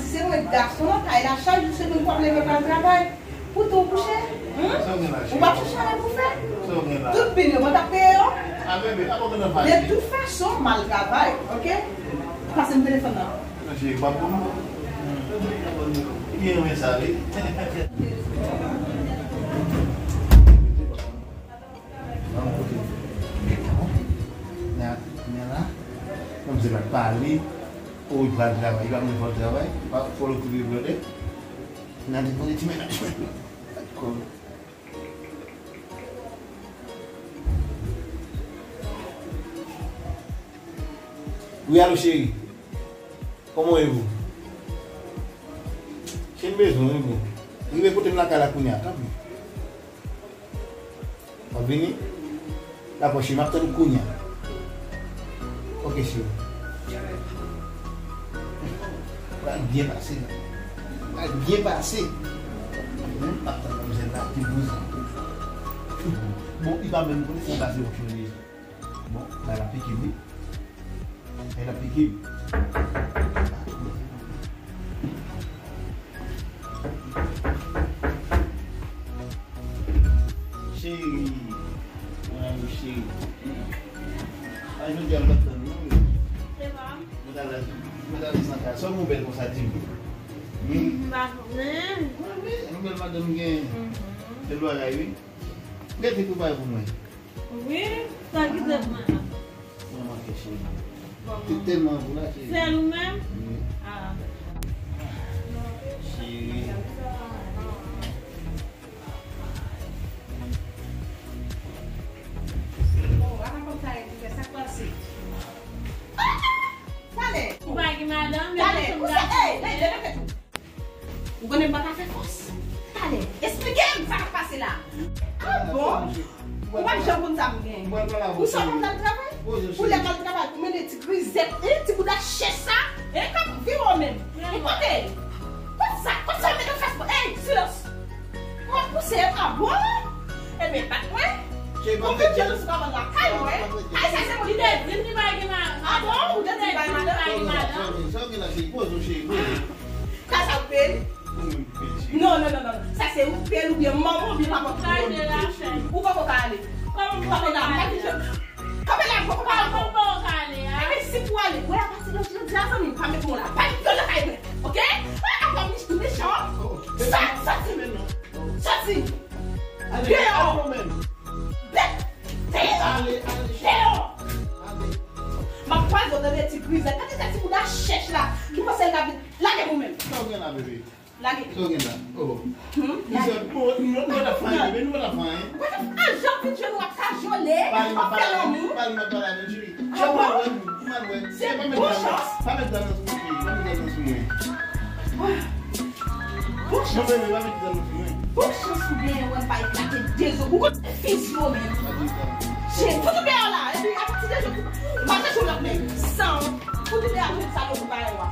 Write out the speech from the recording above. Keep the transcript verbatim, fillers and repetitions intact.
Si se mwen gason nan kay la, chak jou se mwen k ap leve pral travay. Poutan w kouche, hmm? Ou p ap chèche anyen pou fè? Tout bil yo, mwen t ap peye yo. De tout fason, m al travay, oke? Pase m telefòn nan. Nan cheri, pa pou nou. Li renmen sa, wi. Nan, nan la, kòm se pa pale, o, li pral travay, li pa menm fè l travay, li pa fò l okipe blòdè. Nan te konn ti menaj mwen. Wi, alo, cheri. Kòman w ye, boo? Cheri, m bezwen w, wi, boo. Rive kote m lakay la kounye a, tanpri. W ap vini? Dakò, cheri, m ap tann ou kounye a. Oke, cheri. Pral byen pase la. Pral byen pase. Menm pa tann manmzèl la, ki bouzan. Bon, li pa menm konnen si l pase yon cheri. Bon, bay la pike m, wi. Bay la pike m. Cheri, mon amour cheri. A, jodi a m pa t tann ou non, wi. Se pa. Mwen t al, mwen t al nan kay. Sa w gen w bèl konsa, di m. Hmm? M pa konnen. Mwen bèl madanm gen. Mhm. Bèl bagay, wi. Gade kou bay pou mwen. Wi, sa ki te mwen. Mwen manke cheri. Kòman? Te tèlman gou la, cheri. Sèl ou menm? Wi. Ah. Cheri. Oh, ala konn sa e di fè, sa k pase? Talè. Ou pa gen madanm, men talè. Ou sa, ey, ey, leve tèt ou. Ou konnen m pa ka fè fòs. Talè, esplike m sa k ap pase la. Ah bon? Ou pa janm konn sa m gen. Ou sa konn sa m travay? Ou lè m al travay pou mennen ti grizèt, e ti bouda chèch sa, e k ap vire w menm. E kote l? Kote sa? Kote sa w mete fès mwen? Ey, silans! M ap pouse, ah bon? Ebyen, bat mwen. Ou vin jalouz kòman lakay mwen? Ay, sa se moun li te di m li pa gen madanm. Ah bon? Ou te di li pa gen madanm? Sa w gen la, cheri? Poze w, cheri, poze w. Ka sa ou peye li? Ou menm ki peye, cheri. Non, non, non, non. Sa se ou peye li oubyen manman oubyen papa ki peye li. Ou poko ka ale. Ou poko ka ale. Kanpe la, poko ka ale. Ebyen, si pou ale, wè, apati de jodi a, zanmi m, pa met mo la. Pa met mo lakay mwen, oke? Wè, apa m mechan. Sa, soti. Soti. Deyò. Bèt. Deyò. Deyò. M ap kwaze w nan de ti grizèt. Gade sa ti bouda chèch la. Ki panse l ka vin lage pou mwen. Sa w gen la, bebe? Lage. Sa w gen la? Oh. Hmm? Lage. Nou pa t ap fè anyen, bebe, nou pa t ap fè anyen. What the f-, ah, jan vin jwenn w ap kajole, w ap fè lanmou. Pale m, pale m, pale m, cheri. Jan m mal wè, m mal wè. Se bon chans. Pa met dam nan sou mwen, cheri. Pa met dam nan sou mwen. Bon chans. Non, bebe, pa met dam nan sou mwen. Bon chans ou genyen wè m pa eklate de zo. Ou konn fizye w menm. Cheri, fout ou deyò la. Epi apati de jodi, m pa chèche yon lòt nèg. San, fout ou deyò, jodi sa, lòt ou pa wè w a.